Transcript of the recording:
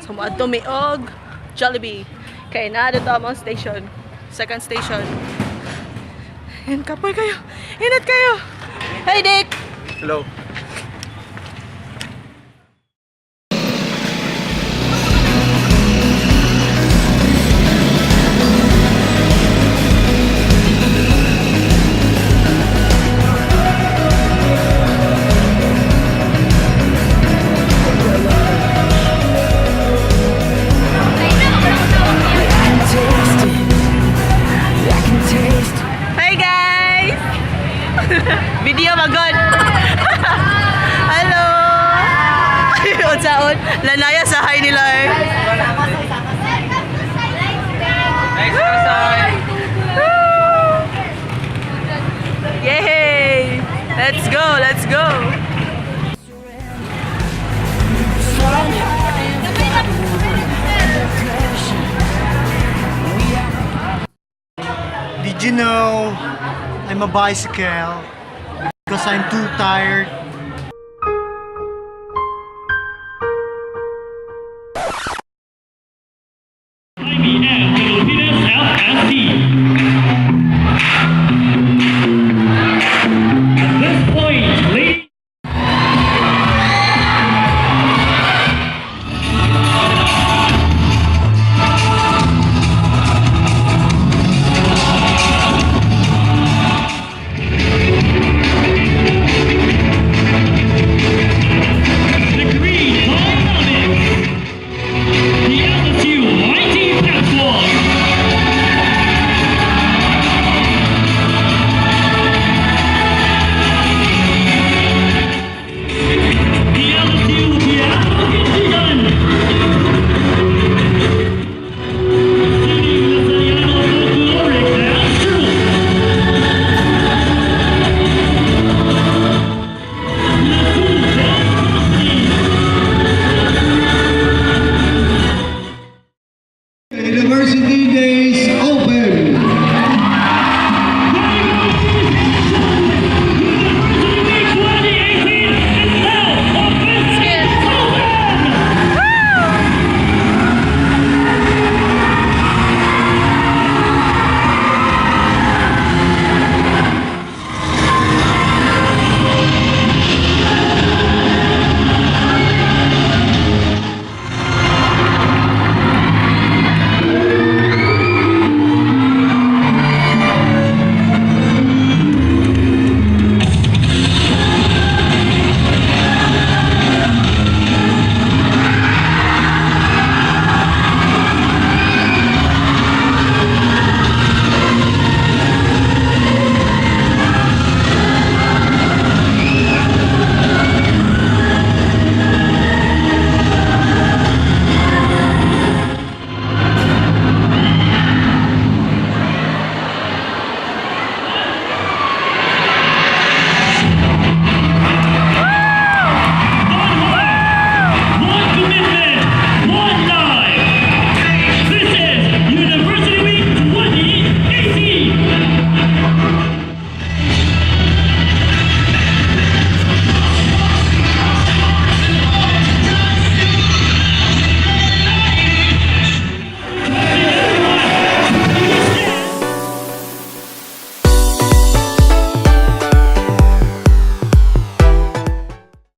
So moadto mi og Jollibee. Kay naa dito among station. Second station. And kapoy kayo. Init kayo. Hey, Dick! Hello. Hi, guys! Video magod. Hello! Unsaon? Lanaya sa hi nila eh. Next person. Yay! Let's go, let's go! Did you know I'm a bicycle? Because I'm too tired